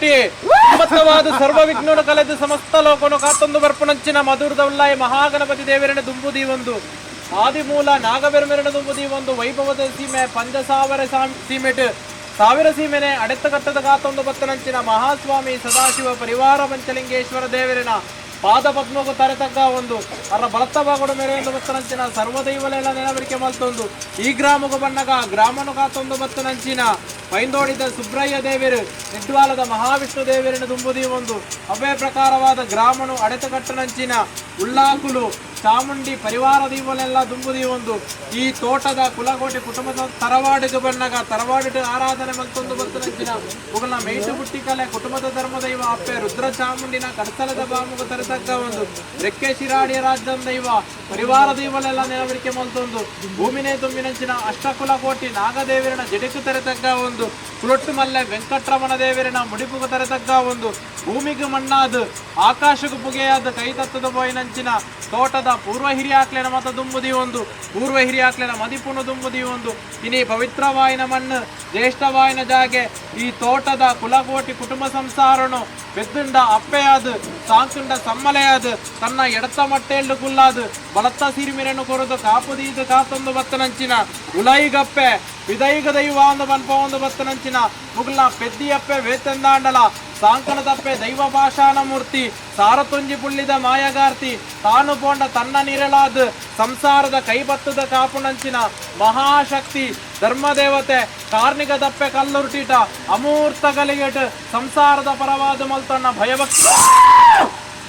ಕಲ್ಲುರ್ಟಿ ಸಮಸ್ತವಾದ ಸರ್ವ ವಿಘ್ನನು ಕಲೆದು ಸಮಸ್ತ ಲೋಕನು ಕಾತೊಂದು ಬರ್ಪುನಂಚಿನ ಮಧುರದ ಉಲ್ಲಾಯ ಮಹಾಗಣಪತಿ ದೇವರನ ದುಂಬುದಿ ಒಂದು ಆದಿಮೂಲ ನಾಗಬೆರಮೆರನ ದುಂಬುದಿ ಒಂದು ವೈಭವದ ಸೀಮೆ ಪಂಚಸಾವರ ಸೀಮೆಟ್ ಸಾವಿರ ಸೀಮೆನೆ ಅಡೆತ ಕಟ್ಟದ ಕಾತೊಂದು ಬತ್ತನಂಚಿನ ಮಹಾಸ್ವಾಮಿ ಸದಾಶಿವ ಪರಿವಾರ ಪಂಚಲಿಂಗೇಶ್ವರ ದೇವರಿನ ಪಾದ ಪದ್ಮಗು ತರೆತಗ್ಗ ಒಂದು ಅರ ಬಲತ್ತ ಬಾಗುಡು ಮೇರೆ ಒಂದು ಬತ್ತನಂಚಿನ ಸರ್ವದೈವಲೆಲ್ಲ ನೆನವರಿಕೆ ಮಲ್ತೊಂದು ಈ ಗ್ರಾಮಗು ಬನ್ನಗ ಗ್ರಾಮನು ಕಾತೊಂದು ಬತ್ತನಂಚಿನ ಪೈಂದೋಡಿದ ಸುಬ್ರಯ್ಯ ದೇವರು ನಿಡ್ವಾಲದ ಮಹಾವಿಷ್ಣು ದೇವರಿನ ದುಂಬುದಿ ಒಂದು ಅವೇ ಪ್ರಕಾರವಾದ ಗ್ರಾಮನು ಅಡೆತಕಟ್ಟನಂಚಿನ ಉಳ್ಳಾಕುಲು ಚಾಮುಂಡಿ ಪರಿವಾರ ದೀವಲೆಲ್ಲ ದುಂಬುದಿ ಒಂದು ಈ ತೋಟದ ಕುಲಕೋಟಿ ಕುಟುಂಬದ ತರವಾಡಿಗೆ ಬನ್ನಗ ತರವಾಡಿಟ್ಟು ಆರಾಧನೆ ಮಲ್ತೊಂದು ಬತ್ತನಂಚಿನ ಉಗಲ್ನ ಮೇಟು ಬುಟ್ಟಿ ಕಲೆ ಕುಟುಂಬದ ಧರ್ಮದೈವ ಅಪ್ಪೆ ರುದ್ರ ಚಾಮುಂಡಿನ ಕಡತಲದ ಬಾಮುಗ ತರತಕ್ಕ ಒಂದು ರೆಕ್ಕೆ ಶಿರಾಡಿಯ ರಾಜ್ಯದ ದೈವ ಪರಿವಾರ ದೈವಲೆಲ್ಲ ನೆನವರಿಕೆ ಮಲ್ತೊಂದು ಭೂಮಿನೇ ತುಂಬಿನಂಚಿನ ಅಷ್ಟಕುಲ ಕೋಟಿ ನಾಗದೇವರಿನ ಜಡಿಕು ತೆರೆತಕ್ಕ ಒಂದು ಕುಲೊಟ್ಟು ಮಲ್ಲೆ ವೆಂಕಟ್ರಮಣ ದೇವರಿನ ಮುಡಿಪುಗು ತರೆತಕ್ಕ ಒಂದು ಭೂಮಿಗೆ ಮಣ್ಣಾದ ಆಕಾಶకు ಪುಗೆಯಾದ ಕೈ ತತ್ತದ ಬೋಯಿನಂಚಿನ ತೋಟದ ಪೂರ್ವ ಹಿರಿಯಾಕ್ಲೆನ ಮತ ದುಂಬುದಿ ಒಂದು ಪೂರ್ವ ಹಿರಿಯಾಕ್ಲೆನ ಮದಿಪುನು ದುಂಬುದಿ ಒಂದು ಇನಿ ಪವಿತ್ರವಾಯಿನ ಮಣ್ಣು ಜ್ಯೇಷ್ಠವಾಯಿನ ಜಾಗೆ ಈ ತೋಟದ ಕುಲಕೋಟಿ ಕುಟುಂಬ ಸಂಸಾರನು ಬೆದ್ದುಂಡ ಅಪ್ಪೆಯಾದ ಸಾಂಕುಂಡ ಸಮ್ಮಲೆಯಾದ ತನ್ನ ಎಡತ್ತ ಮಟ್ಟೆಲ್ಲು ಕುಲ್ಲಾದ ಬಲತ್ತ ಸಿರಿಮಿರನ್ನು ಕೊರದು ಕಾಪುದೀದು ಕಾತೊಂದು ಬತ್ತನಂಚಿನ ಉಲೈಗಪ್ಪೆ ವಿದೈಗ ದೈವ ಅಂದು ಬನ್ಪ ಒಂದು ಬತ್ತನಂಚಿನ ಮುಗುಲ ಪೆದ್ದಿಯಪ್ಪೆ ವೇತಂದಾಂಡಲ ಸಾಂಕಣದಪ್ಪೆ ದೈವ ಭಾಷಾನ ಮೂರ್ತಿ ಸಾರತುಂಜಿ ಪುಳ್ಳಿದ ಮಾಯಗಾರ್ತಿ ತಾನು ಪೋಂಡ ತನ್ನ ನಿರಳಾದ ಸಂಸಾರದ ಕೈಬತ್ತದ ಕಾಪುನಂಚಿನ ಮಹಾಶಕ್ತಿ ಧರ್ಮದೇವತೆ ಕಾರ್ಣಿಕ ದಪ್ಪೆ ಕಲ್ಲುರ್ಟಿಟ ಅಮೂರ್ತ ಗಲಿಗೆಟ್ ಸಂಸಾರದ ಪರವಾದ ಮಲ್ತಣ್ಣ ಭಯಭಕ್ತಿ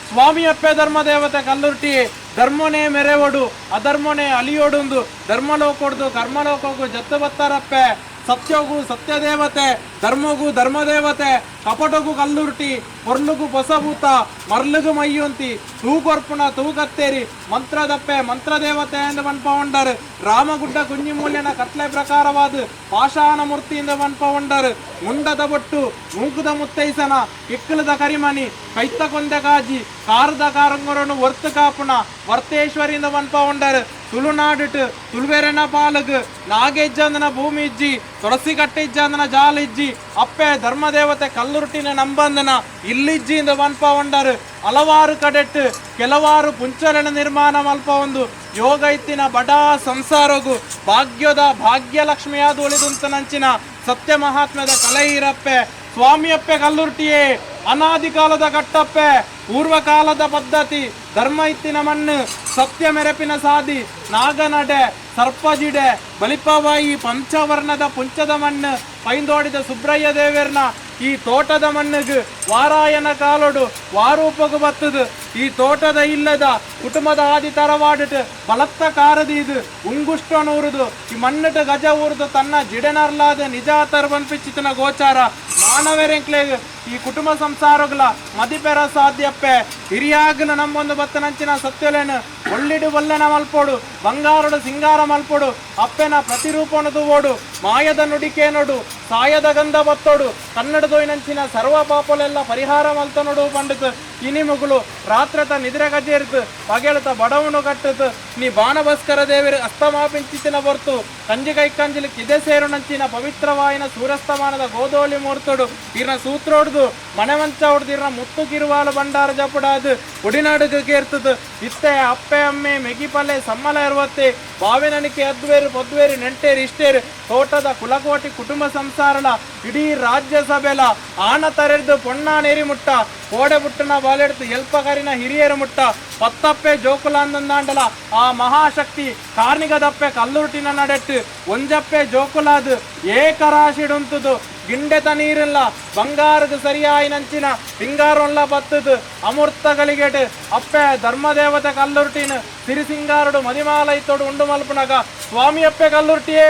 ಸ್ವಾಮಿಯಪ್ಪೆ ಧರ್ಮದೇವತೆ ಕಲ್ಲುರ್ಟಿ ಧರ್ಮನೇ ಮೆರೆವಡು ಅಧರ್ಮನೇ ಅಲಿಯೋಡುಂದು ಧರ್ಮಲೋಕೊಡ್ದು ಕರ್ಮಲೋಕಗೂ ಜತ್ತು ಬತ್ತಾರಪ್ಪೆ ಸತ್ಯಗೂ ಸತ್ಯದೇವತೆ ಧರ್ಮಗೂ ಧರ್ಮದೇವತೆ ಕಪಟಗೂ ಕಲ್ಲುರ್ಟಿ ಪೊರ್ಲುಗು ಹೊಸಭೂತ ಮರ್ಲುಗು ಮೈಯೊಂತಿ ತೂಕೊರ್ಪುಣ ತೂಕತ್ತೇರಿ ಮಂತ್ರದಪ್ಪೆ ಮಂತ್ರದೇವತೆ ಎಂದು ಮನ್ಪವಂಡರು ರಾಮಗುಡ್ಡ ಕುಂಜಿಮೂಲ್ಯನ ಕಟ್ಲೆ ಪ್ರಕಾರವಾದ ಪಾಷಾಣ ಮೂರ್ತಿಯಿಂದ ಮನ್ಪವಂಡರು ಮುಂಡದ ಬೊಟ್ಟು ಮೂಕುದ ಮುತ್ತೈಸನ ಕಿಕ್ಕಲದ ಕರಿಮಣಿ ಕೈತ ಕೊಂದೆ ಕಾಜಿ ಕಾರದ ಕಾರಂಗರನು ವರ್ತು ಕಾಪುಣ ವರ್ತೇಶ್ವರಿಯಿಂದ ಮನ್ಪವಂಡರು ತುಳುನಾಡಿಟ್ಟು ತುಳುವೆರನ ಪಾಲಗು ನಾಗೆಜ್ಜಂದನ ಭೂಮಿ ಇಜ್ಜಿ ತುಳಸಿ ಕಟ್ಟೆಜ್ಜಂದನ ಜಾಲ ಇಜ್ಜಿ ಅಪ್ಪೆ ಧರ್ಮದೇವತೆ ಕಲ್ಲುರುಟಿನ ನಂಬಂದನ ಇಲ್ಲಿಜ್ಜಿಯಿಂದ ಮನ್ಪವಂಡರು ಹಲವಾರು ಕಡೆಟ್ಟು ಕೆಲವಾರು ಪುಂಚಲನ ನಿರ್ಮಾಣ ಮಲ್ಪ ಒಂದು ಯೋಗ ಇತ್ತಿನ ಬಡ ಸಂಸಾರಗು ಭಾಗ್ಯದ ಭಾಗ್ಯಲಕ್ಷ್ಮಿಯಾದ ಒಳಿದುಂತನಂಚಿನ ಸತ್ಯ ಮಹಾತ್ಮ್ಯದ ಕಲೈರಪ್ಪೆ ಸ್ವಾಮಿಯಪ್ಪೆ ಕಲ್ಲುರ್ಟಿಯೇ ಅನಾದಿ ಕಾಲದ ಕಟ್ಟಪ್ಪೆ ಪೂರ್ವಕಾಲದ ಪದ್ಧತಿ ಧರ್ಮ ಇತ್ತಿನ ಮಣ್ಣು ಸತ್ಯ ಮೆರಪಿನ ಸಾದಿ ನಾಗನಡೆ ಸರ್ಪಜಿಡೆ ಬಲಿಪವಾಯಿ ಪಂಚವರ್ಣದ ಪುಂಚದ ಮಣ್ಣು ಪೈಂದೋಡಿದ ಸುಬ್ರಯ್ಯ ದೇವರ್ನ ಈ ತೋಟದ ಮಣ್ಣಿಗೆ ವಾರಾಯನ ಕಾಲೊಡು ವಾರೂಪಗು ಬತ್ತದು ಈ ತೋಟದ ಇಲ್ಲದ ಕುಟುಂಬದ ಆದಿ ತರವಾಡಿಟ್ಟು ಬಲತ್ತ ಕಾರದಿ ಇದು ಉಂಗುಷ್ಟನೂರುದು ಈ ಮಣ್ಣಿಟ ಗಜ ಊರುದು ತನ್ನ ಜಿಡನರ್ಲಾದ ನಿಜಾತರ ಬನ್ಪಿಚ್ಚಿತನ ಗೋಚಾರ ಮಾನವರೆಂಕ್ಲೆಗ್ ಈ ಕುಟುಂಬ ಸಂಸಾರಗಳ ಮದಿಪೆರ ಸಾಧ್ಯಪ್ಪೆ ಹಿರಿಯಾಗನ ನಮ್ಮೊಂದು ಬತ್ತನಂಚಿನ ಸತ್ಯಲೇನು ಒಳ್ಳಿಡು ಒಲ್ಲೆನ ಮಲ್ಪೋಡು ಬಂಗಾರಡು ಸಿಂಗಾರ ಮಲ್ಪೋಡು ಅಪ್ಪೆನ ಪ್ರತಿರೂಪನು ತೂವೋಡು ಮಾಯದ ನುಡಿಕೇನೋಡು ಸಾಯದ ಗಂಧ ಬತ್ತೋಡು ಕನ್ನಡದೊಯ್ನಂಚಿನ ಸರ್ವ ಪಾಪಲೆಲ್ಲ ಪರಿಹಾರ ಮಲ್ತನೋಡು ಪಂಡಿತು ಇನಿ ಮುಗುಲು ರಾತ್ರತ ನಿದ್ರೆ ಗಜೇರ್ತು ಪಗೆಳತ ಬಡವನು ಕಟ್ಟುತ್ತು ನೀ ಬಾಣಭಸ್ಕರ ದೇವರು ಅಸ್ತಮಾಪಿಂಚಿತಿನ ಹೊರ್ತು ಕಂಜಿ ಕೈಕಂಜಿಲಿ ಕಿದೆ ಸೇರುನಂಚಿನ ಪವಿತ್ರವಾಯಿನ ಸೂರ್ಯಸ್ತಮಾನದ ಗೋಧೋಳಿ ಮೂರ್ತೋಡು ಇರ್ನ ಸೂತ್ರೋಡ್ದು ಮಣವಂಚ ಹೊಡ್ದು ಇರ್ನ ಮುತ್ತು ಕಿರುವಾಲು ಭಂಡಾರ ಜಪುಡಾದು ಒಡಿನಾಡುಗ ಕೇರ್ತದು ಇತ್ತೆ ಅಪ್ಪೆ ಅಮ್ಮೆ ಮೆಗಿಪಲ್ಲೆ ಸಮ್ಮಲ ಇರುವತ್ತೆ ಬಾವಿನಣಿಕೆ ಅದ್ವೇರು ಪೊದ್ವೇರು ನೆಂಟೇರು ಇಷ್ಟೇರು ತೋಟದ ಕುಲಕೋಟಿ ಕುಟುಂಬ ಸಂಸಾರಲ ಇಡೀ ರಾಜ್ಯ ಸಭೆಲ ಆನ ತರೆದು ಪೊಣ್ಣ ನೆರಿ ಮುಟ್ಟ ಕೋಡೆ ಬುಟ್ಟನ ಬಾಲೆಡ್ತು ಎಲ್ಪಕರಿನ ಹಿರಿಯರು ಮುಟ್ಟ ಪತ್ತಪ್ಪೆ ಜೋಕುಲಾಂದಂದಾಂಡಲ ಆ ಮಹಾಶಕ್ತಿ ಕಾರ್ಣಿಗದಪ್ಪೆ ಕಲ್ಲುರುಟಿನ ನಡೆಟ್ಟು ಒಂಜಪ್ಪೆ ಜೋಕುಲಾದು ಏಕರಾಶಿಡುಂತುದು ಗಿಂಡೆತ ನೀರಿಲ್ಲ ಬಂಗಾರದ ಸರಿಯಾಯಿನಂಚಿನ ಪಿಂಗಾರೊಲ್ಲ ಬತ್ತದು ಅಮೂರ್ತ ಗಳಿಗೆಟ್ ಅಪ್ಪೆ ಧರ್ಮದೇವತೆ ಕಲ್ಲುರ್ಟಿನ ಸಿರಿಸಿಂಗಾರಡು ಮದಿಮಾಲ ಇತ್ತೋಡು ಉಂಡು ಮಲ್ಪುನಗ ಸ್ವಾಮಿಯಪ್ಪೆ ಕಲ್ಲುರ್ಟಿಯೇ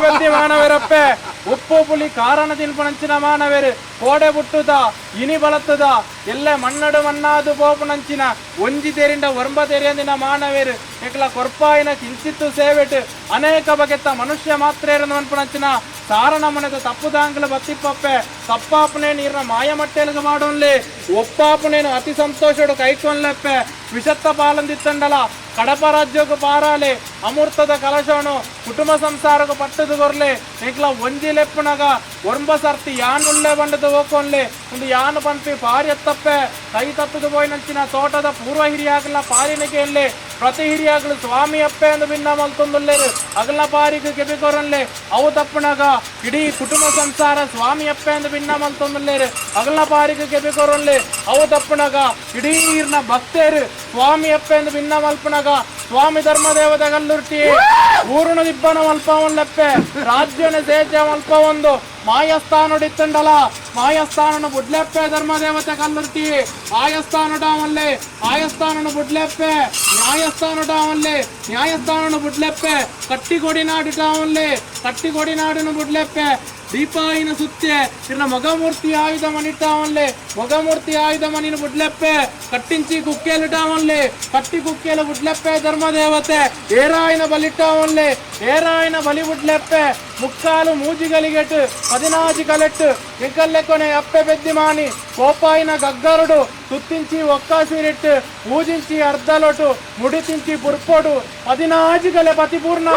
ಬದ್ದಿ ಮಾನವರಪ್ಪೆ ಉಪ್ಪು ಪುಲಿ ಕಾರಣ ತಿನ್ಪುನಂಚಿನ ಮಾನವೇರು ಕೋಡೆ ಬುಟ್ಟುದ ಇನಿ ಬಳತ್ತದ ಎಲ್ಲೆ ಮಣ್ಣಡು ಮಣ್ಣಾದು ಪೋಪುನಂಚಿನ ಒಂಜಿ ತೇರಿಂದ ಒರ್ಂಬ ತೆರಿಯಂದಿನ ಮಾನವೇರು ಎಕ್ಲ ಕೊರ್ಪಾಯಿನ ಕಿಂಚಿತ್ತು ಸೇವೆಟ್ ಅನೇಕ ಬಗೆತ್ತ ಮನುಷ್ಯ ಮಾತ್ರ ಮನ್ಪುನಂಚಿನ ಸಾರಣ ಮನೆದ ತಪ್ಪುದಾಂಗ್ಲ ಬತ್ತಿಪ್ಪಪ್ಪೆ ತಪ್ಪಾಪನೆ ನೀರ್ನ ಮಾಯಮಟ್ಟೆಲ್ಗ ಮಾಡೋನ್ಲಿ ಒಪ್ಪಾಪನೇನು ಅತಿ ಸಂತೋಷಡು ಕೈಕೊನ್ಲೆಪ್ಪೆ ವಿಷತ್ತ ಪಾಲಂದಿತ್ತಂಡಲ ಕಡಪ ರಾಜ್ಯಕ್ಕೂ ಪಾರಾಲೆ ಅಮೃತದ ಕಲಶನು ಕುಟುಂಬ ಸಂಸಾರಗ ಪಟ್ಟದ ಕೊರ್ಲೆ. ಎಂಕ್ಲ ಒಂಜಿ ಲೆಪ್ಪುನಗ ಒರ್ಂಬ ಸರ್ತಿ ಯಾನುಳ್ಳೆ ಬಂಡದ ಹೋಗ್ಕೊಂಡ್ಲೆ ಒಂದು ಯಾನು ಪನ್ಪಿ ಪಾರ್ಯತ್ತಪ್ಪೆ ಕೈ ತಪ್ಪದು ಪೋಯಿನಂಚಿನ ತೋಟದ ಪೂರ್ವ ಹಿರಿಯಾಗಲ ಪಾರಿನಿಗೆ ಎಲ್ಲೆ ಪ್ರತಿ ಹಿರಿಯಾಗಲು ಸ್ವಾಮಿ ಅಪ್ಪೆ ಅಂದು ಭಿನ್ನ ಮಲ್ತೊಂದುಲ್ಲೇರು ಅಗಲ ಪಾರಿಗೆ ಕೆಬಿಕೊರನ್ಲೆ. ಅವು ತಪ್ಪುನಗ ಇಡೀ ಕುಟುಂಬ ಸಂಸಾರ ಸ್ವಾಮಿ ಅಪ್ಪೆ ಅಂದು ಭಿನ್ನ ಮಲ್ತೊಂದುಲ್ಲೇರು ಅಗಲ ಪಾರಿಗೆ ಕೆಬಿಕೊರನ್ಲೆ. ಅವು ತಪ್ಪುನಗ ಇಡೀ ಇರ್ನ ಭಕ್ತೇರು ಸ್ವಾಮಿ ಅಪ್ಪೆ ಅಂದು ಭಿನ್ನ ಮಲ್ಪುನಗ ಸ್ವಾಮಿ ಧರ್ಮದೇವತೆ ಕಲ್ಲುರ್ಟಿ ಊರುನ ದಿಬ್ಬನ ಮಲ್ಪವನ್ಲೆಪ್ಪೆ ರಾಜ್ಯನ ಸೇಚ ಮಲ್ಪ ಒಂದು ಮಾಯಸ್ಥಾನುಡಿತ್ತಂಡಲ ಮಾಯಸ್ಥಾನನು ಬುಡ್ಲೆಪ್ಪೆ ಧರ್ಮದೇವತೆ ಕಲ್ಲುರ್ಟಿ. ಆಯಸ್ಥಾನುಡಾವಲ್ಲೆ ಆಯಸ್ಥಾನನು ಬುಡ್ಲೆಪ್ಪೆ, ನ್ಯಾಯಸ್ಥಾನುಡಾವಲ್ಲೆ ನ್ಯಾಯಸ್ಥಾನನು ಬುಡ್ಲೆಪ್ಪೆ, ಕಟ್ಟಿಕೊಡಿನಾಡುಟಾವಲ್ಲೆ ಕಟ್ಟಿಕೊಡಿನಾಡನು ಬುಡ್ಲೆಪ್ಪೆ. ದೀಪಾಯಿನ ಸುತ್ತೆ ಇರ್ನ ಮಗಮೂರ್ತಿ ಆಯುಧ ಮನಿಟ್ಟಾವನ್ಲೆ ಮಗಮೂರ್ತಿ ಆಯುಧ ಮನಿನ ಬುಡ್ಲೆಪ್ಪೆ. ಕಟ್ಟಿಂಚಿ ಕುಕ್కేಲಿಟಾವನ್ಲೆ ಕಟ್ಟಿ ಕುಕ್కేಲು ಬುಡ್ಲೆಪ್ಪೆ ಧರ್ಮದೇವತೆ. ಏರಾಯಿನ ಬಲಿಟ್ಟಾವನ್ಲೆ ಏರಾಯಿನ ಬಲಿ ಬುಡ್ಲೆಪ್ಪೆ. ಮುಕ್ಕಾಲು ಮೂಜಿಗಲಿಗೆಟ್ಟು ಪದಿನಾಜಿ ಕಲೆಟ್ಟು ಎಂಕಲ್ಲೆಕೊನೆ ಅಪ್ಪೆ ಬೆದ್ದಿಮಾನಿ ಕೋಪಾಯಿನ ಗಗ್ಗರುಡು ತುತ್ತಿಂಚಿ ಒಕ್ಕಾಸಿರಿಟ್ಟು ಊಜಿಂಚಿ ಅರ್ಧಲೊಟು ಮುಡಿತಿಂಚಿ ಪುರ್ಪೊಡು ಪದಿನಾಜಿಗಲೆ ಪತಿಪೂರ್ಣ.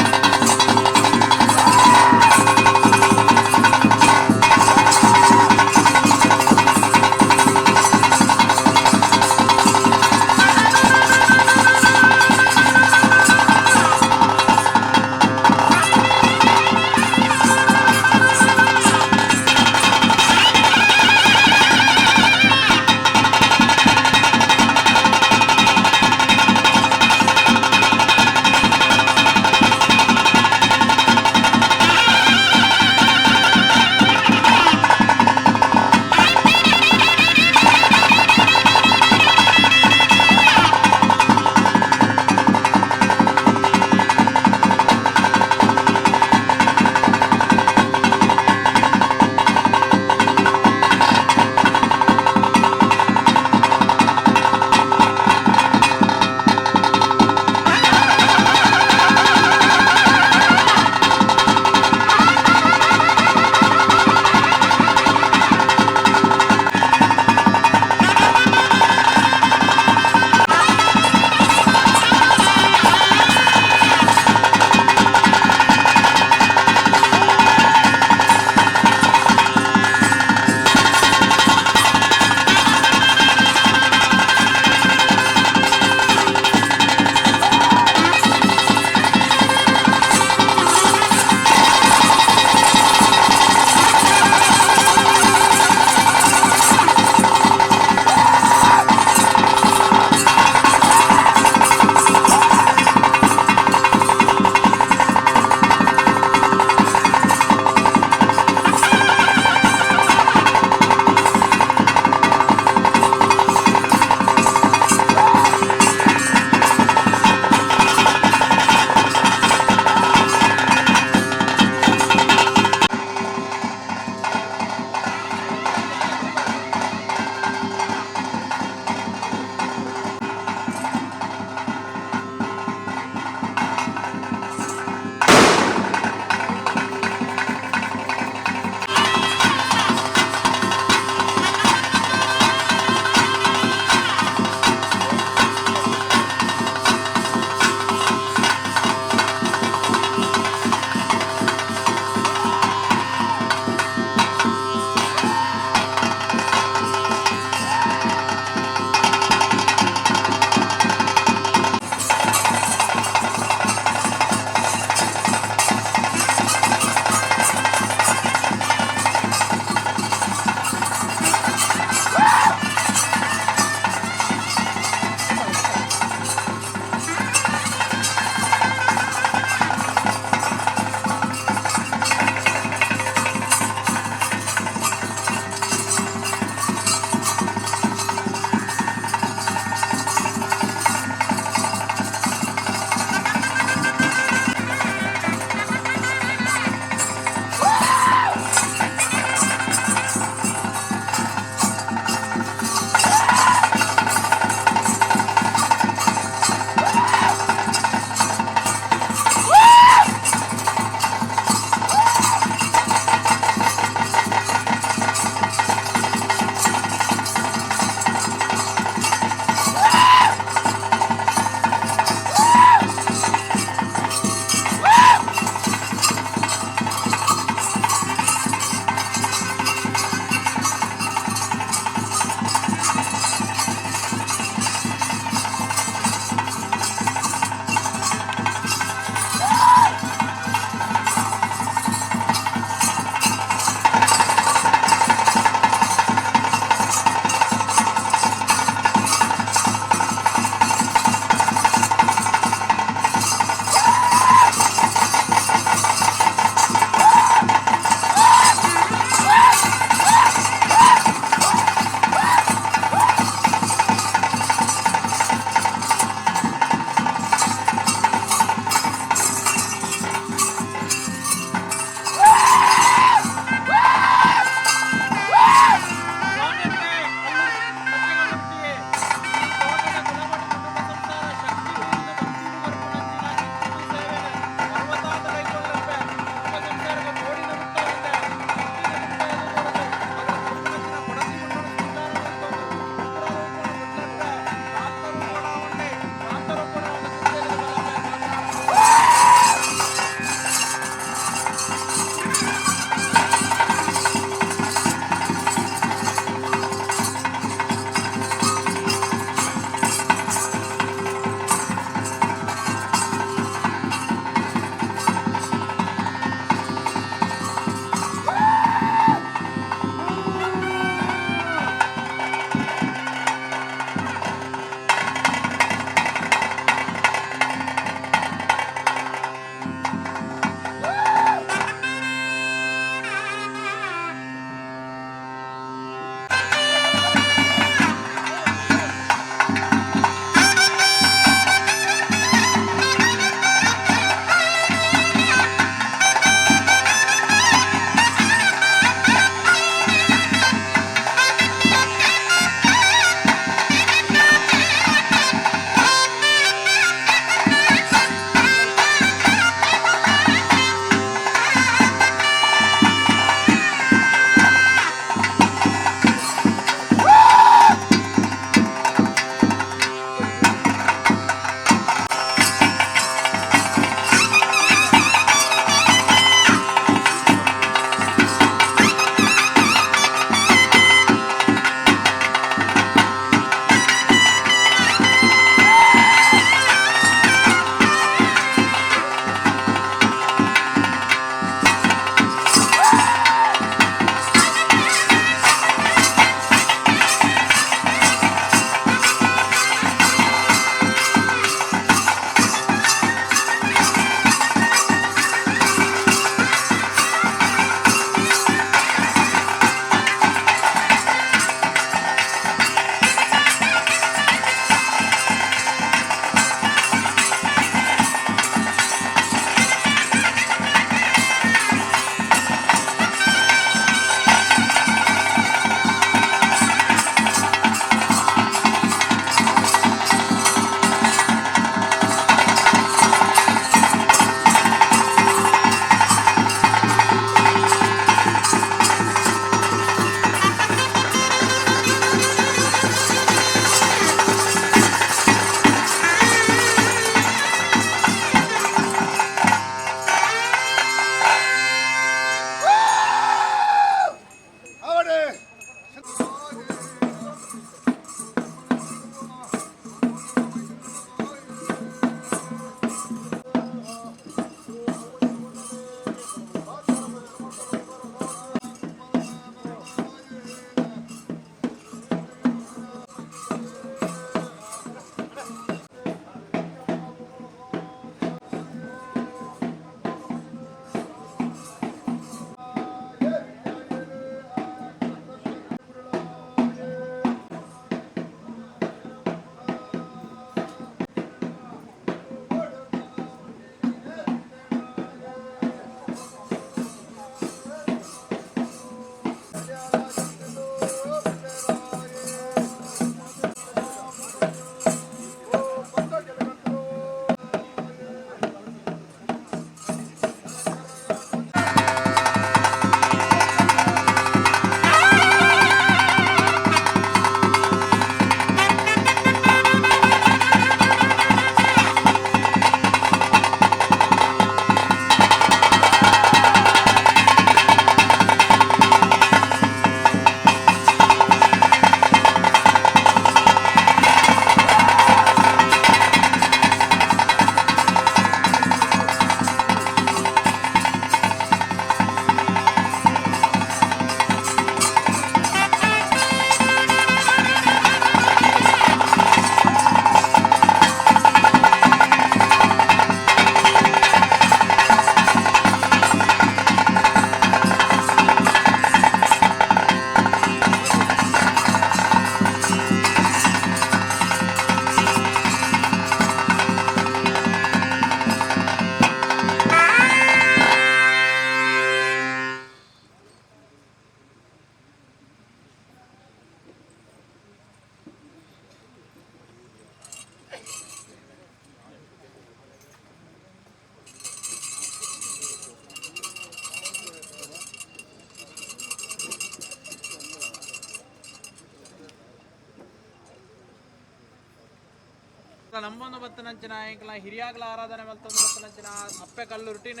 ಎಂಕ್ಲ ನಂಬೊಂದು ಬತ್ತನಂಚಿನ ಎಂಕ್ಲ ಹಿರಿಯಾಗ್ಲ ಆರಾಧನೆ ಮಲ್ತೊಂದು ಬತ್ತನಂಚಿನ ಅಪ್ಪೆ ಕಲ್ಲುರ್ಟಿನ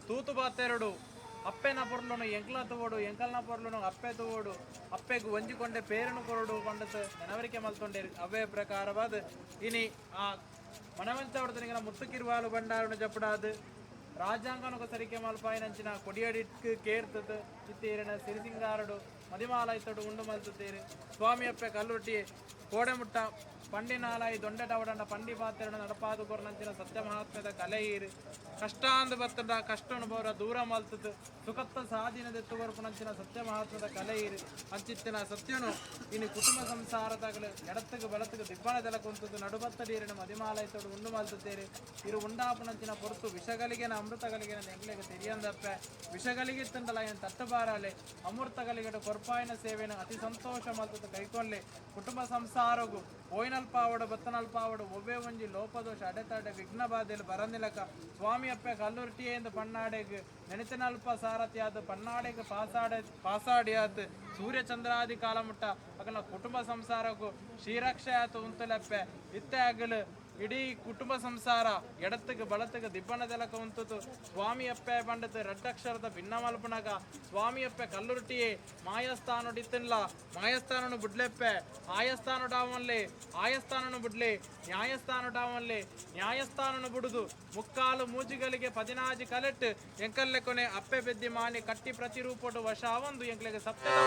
ತೂತು ಬಾತೆರಡು ಅಪ್ಪೆನ ಪೊರ್ಲುನು ಎಂಕ್ಲ ತೂವೊಡು ಎಂಕಲ್ನ ಪೊರ್ಲುನು ಅಪ್ಪೆ ತೂವೊಡು ಅಪ್ಪೆಗ್ ಒಂಜಿಕೊಂಡೆ ಪೇರುನು ಕೊರಡು ಪಂಡತ್ ನೆನವರಿಕೆ ಮಲ್ತೊಂಡೇರು. ಅವೇ ಪ್ರಕಾರವಾದ ಇನಿ ಆ ಮಣವಂಚವರ್ಧನಿಗನ ಮುತ್ತುಕಿರ್ವಾಲು ಭಂಡಾರನು ಜಪಡಾದು ರಾಜಾಂಗನೊಕ ಸರಿಕೆ ಮಲ್ಪಾಯಿನಂಚಿನ ಕೊಡಿಯಡಿಕ್ ಕೇರ್ತದ ಇತ್ತೇರಿನ ಸಿರಿಸಿಂಗಾರಡು ಮದಿಮಾಲ ಇತ್ತಡು ಉಂಡು ಮಲ್ತುತ್ತೇರು. ಸ್ವಾಮಿ ಅಪ್ಪೆ ಕಲ್ಲುರ್ಟಿ ಕೋಡೆಮುಟ್ಟ ಪಂಡಿನಾಲಾಯಿ ದೊಂಡೆಟವಡಂಡ ಪಂಡಿ ಪಾತ್ರನ ನಡಪಾದು ಕೊರ್ನಂಚಿನ ಸತ್ಯ ಮಹಾತ್ಮ್ಯದ ಕಲೆಯೀರು. ಕಷ್ಟಾಂದು ಬತ್ತದ ಕಷ್ಟನು ಬೋರ ದೂರ ಮಲ್ತದು ಸುಖತ್ತ ಸಾಧೀನದೆತ್ತು ಕೊರ್ಪುನಂಚಿನ ಸತ್ಯ ಮಹಾತ್ಮದ ಕಲೆಯೀರು. ಅಂಚಿತ್ತಿನ ಸತ್ಯನು ಇನ್ನು ಕುಟುಂಬ ಸಂಸಾರದಾಗಲು ಎಡತ್ತಗ ಬಲತ್ತಗ ದಿಬ್ಬಣದೆಲ ಕುಂತದ್ದು ನಡುಬತ್ತಡೀರಿನ ಮದಿಮಾಲಯತೋಡು ಉಂಡು ಮಲ್ತುತ್ತೇರು. ಇರು ಉಂಡಾಪುನಂಚಿನ ಪೊರ್ತು ವಿಷಗಲಿಗೆನ ಅಮೃತಗಲಿಗೆನ ಎಂಕ್ಲೆಗ್ ತೆರಿಯಂದಪ್ಪೆ. ವಿಷಗಲಿಗೆ ತಂಡಲ ಏನು ತಟ್ಟಬಾರಾಲೆ ಅಮೃತಗಲಿಗಡ ಕೊರ್ಪಾಯಿನ ಸೇವೆನ ಅತಿ ಸಂತೋಷ ಮಲ್ತದ್ದು ಕೈಕೊಲ್ಲೆ. ಕುಟುಂಬ ಸಂಸಾರಗು ಓಯ್ನಲ್ಪಾವಡು ಬತ್ತನಲ್ಪಾವಡು ಒವ್ವೇ ಒಂಜಿ ಲೋಪದೋಷ ಅಡೆತಡೆ ವಿಘ್ನ ಬಾಧೆಲು ಬರಂದಿಲಕ ಸ್ವಾಮಿ ಅಪ್ಪೆ ಕಲ್ಲುರ್ಟಿಯೇ ಎಂದು ಪನ್ನಾಡೆಗ್ ನೆನೆತನಲ್ಪ ಸಾರಥಿಯಾದ ಪನ್ನಾಡೆಗ್ ಪಾಸಾಡೆ ಪಾಸಾಡಿಯಾತ್ ಸೂರ್ಯಚಂದ್ರಾದಿ ಕಾಲಮುಟ್ಟ ಅಗಲ ಕುಟುಂಬ ಸಂಸಾರಕ್ಕೂ ಶ್ರೀರಕ್ಷೆ ಆತು ಉಂತುಲಪ್ಪೆ. ಇತ್ತೆ ಅಗಲು ಇಡೀ ಕುಟುಂಬ ಸಂಸಾರ ಎಡತ್ತಿಗೆ ಬಲತ್ತಿಗೆ ದಿಬ್ಬಣದೆಲಕ ಉಂತುತು ಸ್ವಾಮಿ ಅಪ್ಪೆ ಪಂಡತ್ ರಡ್ಡಕ್ಷರದ ಭಿನ್ನ ಮಲ್ಪುನಗ ಸ್ವಾಮಿ ಅಪ್ಪೆ ಕಲ್ಲುರ್ಟಿಯೇ ಮಾಯಸ್ಥಾನುಡಿತ್ತಿನ್ಲ ಮಾಯಸ್ಥಾನನು ಬುಡ್ಲೆಪ್ಪೆ ಆಯಸ್ಥಾನುಡಾವನ್ಲೆ ಆಯಸ್ಥಾನನು ಬುಡ್ಲೆ ನ್ಯಾಯಸ್ಥಾನುಡಾವನ್ಲೆ ನ್ಯಾಯಸ್ಥಾನನು ಬುಡುದು ಮುಕ್ಕಾಲು ಮೂಜಿಗಳಿಗೆ ಪದಿನಾಜಿ ಕಲೆಟ್ ಎಂಕಲ್ಲೆ ಕೊನೆ ಅಪ್ಪೆ ಬೆದ್ದಿ ಮಾನಿ ಕಟ್ಟಿ ಪ್ರತಿರೂಪೊಡು ವಶ ಅವಂದು ಎಂಕ್ಲೆಗೆ ಸತ್ಯದ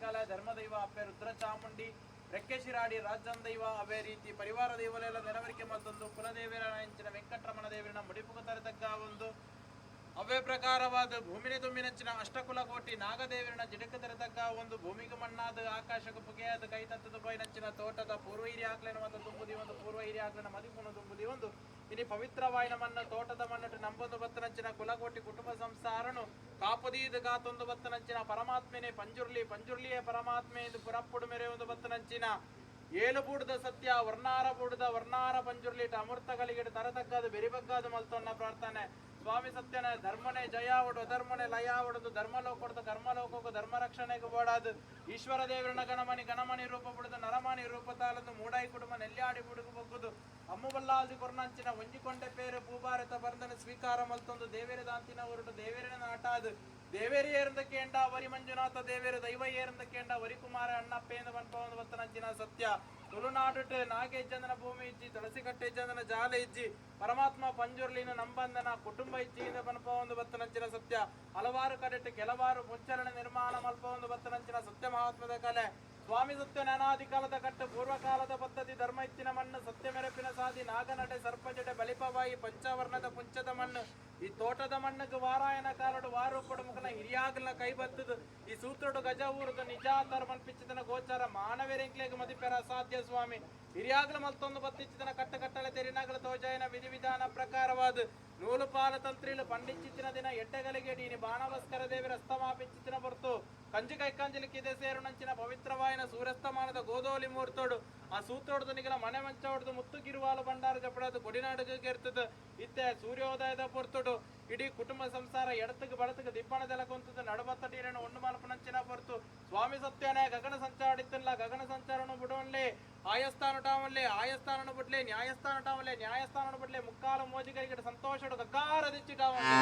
ಕಲ ಧರ್ಮದೈವ ಅಪ್ಪೆ ರುದ್ರಚಾಮುಂಡಿ ರೆಕ್ಕೆಶಿರಾಡಿ ರಾಜಂದೈವ ಅವೇ ರೀತಿ ಪರಿವಾರ ದೈವಲೆಲ್ಲ ನೆರವರಿಕೆ ಮತ್ತೊಂದು ಕುಲದೇವರ ಅಂಚಿನ ವೆಂಕಟರಮಣ ದೇವರನ ಮುಡಿಪುಗ ತರತಕ್ಕ ಒಂದು ಅವೇ ಪ್ರಕಾರವಾದ ಭೂಮಿನ ತುಂಬಿನಂಚಿನ ಅಷ್ಟಕುಲ ಕೋಟಿ ನಾಗದೇವರನ ಜಿಡಕ ತರತಕ್ಕ ಒಂದು ಭೂಮಿಗೆ ಮಣ್ಣಾದ ಆಕಾಶಕ್ಕೆ ಪುಗೆಯಾದ ಕೈ ತತ್ತದ ಪೈನಂಚಿನ ತೋಟದ ಪೂರ್ವ ಹಿರಿಯ ಆಕ್ಲೇನ ಮತ್ತು ತುಂಬುದಿ ಒಂದು ಪೂರ್ವ ಹಿರಿಯ ಆಕ್ಲೇನ ಮದಿಪುನ ತುಂಬುದಿ ಒಂದು ಇನಿ ಪವಿತ್ರವಾಯಿನ ಮಣ್ಣ ತೋಟದ ಮಣ್ಣಟ್ಟು ನಂಬೊಂದು ಬತ್ತನಂಚಿನ ಕುಲಕೋಟಿ ಕುಟುಂಬ ಸಂಸಾರನು ಕಾಪದೀದ ಕಾತೊಂದು ಬತ್ತನಂಚಿನ ಪರಮಾತ್ಮನೆ ಪಂಜುರ್ಲಿ ಪಂಜುರ್ಲಿಯೇ ಪರಮಾತ್ಮೆ ಎಂದು ಪುರಪ್ಪುಡು ಮೆರೆ ಒಂದು ಬತ್ತನಂಚಿನ ಏಳು ಬೂಡದ ಸತ್ಯ ವರ್ಣಾರ ಬೂಡದ ವರ್ಣಾರ ಪಂಜುರ್ಲಿಟ ಅಮೃತಗಳಿಗೆ ತರತಕ್ಕದು ಬೆರಿಬಗ್ಗಾದು ಮಲ್ತೊನ್ನ ಪ್ರಾರ್ಥನೆ. ಸ್ವಾಮಿ ಸತ್ಯನ ಧರ್ಮನೇ ಜಯಾವಡು ಅಧರ್ಮನೇ ಲಯಾವಡದು ಧರ್ಮಲೋಕಡ್ದು ಕರ್ಮಲೋಕಕ್ಕೂ ಧರ್ಮ ರಕ್ಷಣೆಗೆ ಬೋಡಾದು ಈಶ್ವರ ದೇವರನ ಗಣಮಣಿ ಗಣಮಣಿ ರೂಪ ಬುಡದು ನರಮಣಿ ರೂಪ ತಾಲದು ಮೂಡಾಯಿ ಕುಟುಂಬ ನೆಲ್ಯಾಡಿ ಬುಡುಗು ಬೊಗ್ಗುದು ಅಮ್ಮುಬಲ್ಲಾದಿ ಕೊರ್ನಂಚಿನ ಒಂಜಿಕೊಂಡೆ ಪೇರು ಭೂಭಾರತ ಬಂಧನ ಸ್ವೀಕಾರ ಮಲ್ತೊಂದು ದೇವೇರ ದಾಂತಿನ ಹೊರಟು ದೇವೇರನ ನಾಟಾದು ದೇವೇರಿ ಏರಂದ ಕೇಂಡ ವರಿ ಮಂಜುನಾಥ ದೇವೇರು ದೈವ ಏರಂದ ಕೇಂಡ ವರಿಕುಮಾರ ಅಣ್ಣಪ್ಪೇಂದ ಪನ್ಪವಂದು ಬತ್ತನಂಚಿನ ಸತ್ಯ. ತುಳುನಾಡುಟ್ ನಾಗೇಜಂದನ ಭೂಮಿ ಇಜ್ಜಿ ತುಳಸಿಕಟ್ಟೆ ಚಂದನ ಜಾಲ ಇಜ್ಜಿ ಪರಮಾತ್ಮ ಪಂಜುರ್ಲಿನ ನಂಬಂದನ ಕುಟುಂಬ ಇಜ್ಜಿಯಿಂದ ಪನ್ಪವಂದು ಬತ್ತನಂಚಿನ ಸತ್ಯ. ಹಲವಾರು ಕಡೆಟ್ ಕೆಲವಾರು ಮುಚ್ಚರಣ ನಿರ್ಮಾಣ ಮಲ್ಪವಂದು ಬತ್ತನಂಚಿನ ಸತ್ಯ ಮಹಾತ್ಮದ ಕಲೆ. ಸ್ವಾಮಿ ಸತ್ಯ ಅನಾದಿ ಕಾಲದ ಕಟ್ಟು ಪೂರ್ವಕಾಲದ ಪದ್ಧತಿ ಧರ್ಮ ಇತ್ತಿನ ಮಣ್ಣು ಸತ್ಯ ಮೆರಪಿನ ಸಾದಿ ನಾಗನಡೆ ಸರ್ಪಜಡೆ ಬಲಿಪವಾಯಿ ಪಂಚವರ್ಣದ ಪುಂಚದ ಮಣ್ಣು ಈ ತೋಟದ ಮಣ್ಣು ವಾರಾಯನ ಕಾಲಡು ವಾರು ಕೊಡು ಮುಖನ ಹಿರಿಯಾಗಲ ಕೈ ಬತ್ತದು ಈ ಸೂತ್ರಡು ಗಜ ಊರುದು ನಿಜಾತರ ಮನ್ಪಿಚ್ಚಿದನ ಗೋಚಾರ ಮಾನವೆರೆಂಕ್ಲೆಗ್ ಮದಿಪೆರ ಅಸಾಧ್ಯ ಸ್ವಾಮಿ. ಹಿರಿಯಾಗಲ ಮಲ್ತೊಂದು ಬತ್ತಿಚ್ಚಿದನ ಕಟ್ಟ ಕಟ್ಟಳೆ ತೆರಿನಾಗಲ ತೋಜಾಯನ ವಿಧಿವಿಧಾನ ಪ್ರಕಾರವಾದ ನೂಲು ಪಾಲ ತಂತ್ರಿಲು ಪಂಡಿಚ್ಚಿತ್ತಿನ ದಿನ ಎಡ್ಡೆಗಳಿಗೆ ಡೀನಿ ಬಾಣಭಸ್ಕರ ದೇವರ ಅಸ್ತಮಾಪಿಚ್ಚಿತ್ತಿನ ಹೊರತು ಕಂಜಿ ಕೈಕಂಜಲಿಕ್ಕಿದೆ ಸೇರುನಂಚಿನ ಪವಿತ್ರವಾಯಿನ ಸೂರ್ಯಸ್ತಮಾನದ ಗೋದೋಲಿ ಮೂರ್ತೋಡು ಆ ಸೂತ್ರೋಡ್ದು ನಿಗಲ ಮನೆ ಮಂಚ ಹೊಡೆದು ಮುತ್ತುಗಿರುವಾಲು ಭಂಡಾರ ಜಪಡದು ಕೊಡಿನಾಡುಗೆ ಇರ್ತದ ಇತ್ತೆ ಸೂರ್ಯೋದಯದ ಪೊರ್ತುಡು ಇಡೀ ಕುಟುಂಬ ಸಂಸಾರ ಎಡತಕ್ಕೆ ಬಡತಕ್ಕೆ ದಿಬ್ಬಣದೆಲ್ಲ ಕೊಂತದ ನಡುಬತ್ತಟೀರನ್ನು ಒಣ್ಣು ಮಲ್ಪನಂಚಿನ ಪೊರ್ತು ಸ್ವಾಮಿ ಸತ್ಯನೇ ಗಗನ ಸಂಚಾರ ಗಗನ ಸಂಚಾರನು ಬಿಡೋನ್ಲೆ ಆಯಸ್ಥಾನ ಟಾವನ್ಲೆ ಆಯಸ್ಥಾನನು ಬಿಡ್ಲೆ ನ್ಯಾಯಸ್ಥಾನ ಟಾವನ್ಲೆ ನ್ಯಾಯಸ್ಥಾನನು ಬಿಡ್ಲೆ ಮುಕ್ಕಾಲ ಮೋಜಿಗರಿಗೆ ಸಂತೋಷಡು ಗಗ್ಗಾರ ದಿಚ್ಚಿಟಾವನ್ಲೆ.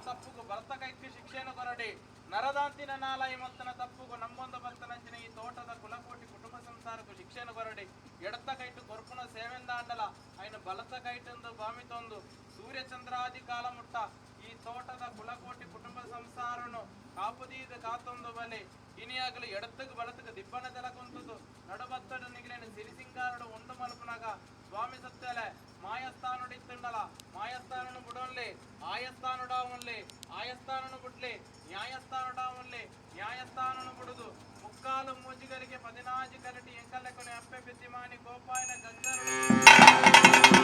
ತಪ್ಪುಗು ಬಲತ ಕೈಕ್ ಶಿಕ್ಷೆಯನ್ನು ಕೊರಡೆ. ನರದಾಂತಿನ ನಾಲಾಯಿ ಮಲ್ತನ ತಪ್ಪುಗು ನಂಬೊಂದು ಬತ್ತನಂಚಿನ ಈ ತೋಟದ ಕುಲಕೋಟಿ ಕುಟುಂಬ ಸಂಸಾರಕ್ಕೂ ಶಿಕ್ಷೆಯನ್ನು ಕೊರಡೆ. ಎಡತ್ತ ಕೈಟು ಕೊರ್ಪುನ ಸೇವೆಂದಾಂಡಲ ಐನ ಬಲತ ಕೈಟೆಂದು ಬಾಮಿತೊಂದು ಸೂರ್ಯಚಂದ್ರಾದಿ ಕಾಲ ಮುಟ್ಟ ಈ ತೋಟದ ಕುಲಕೋಟಿ ಕುಟುಂಬ ಸಂಸಾರನು ಕಾಪುದೀದ ಕಾತೊಂದು ಬಲೆ. ಇನಿಯಾಗಲು ಎಡತ್ತಗ್ ಬಲತಗ್ ದಿಬ್ಬನ ತೆಲಕೊಂತುದು ನಡುಬತ್ತಡು ನಿಗಲೇನು ಸಿರಿಸಿಂಗಾರಡು ಉಂಡು ಮಲ್ಪುನಗ ಸ್ವಾಮಿ ಸತ್ಯಲೆ ಮಾಯಸ್ಥಾನುಡಿತ್ತುಂಡಲ ಮಾಯಸ್ಥಾನನು ಬುಡೊನ್ಲೆ, ಆಯಸ್ಥಾನುಡಾವನ್ಲೆ, ಆಯಸ್ಥಾನನು ಬುಡ್ಲೆ, ನ್ಯಾಯಸ್ಥಾನುಡಾವನ್ಲೆ, ನ್ಯಾಯಸ್ಥಾನನು ಬುಡುದು ಮುಕ್ಕಾಲು ಮೂಜಿಗರಿಗೆ 16 ಕರಟಿ ಎಂಕಲ್ಲೆಕೊನೆ ಅಪ್ಪೆ ಬಿದ್ದಿಮಾನಿ ಗೋಪಾಯನ ಗಂಗರು.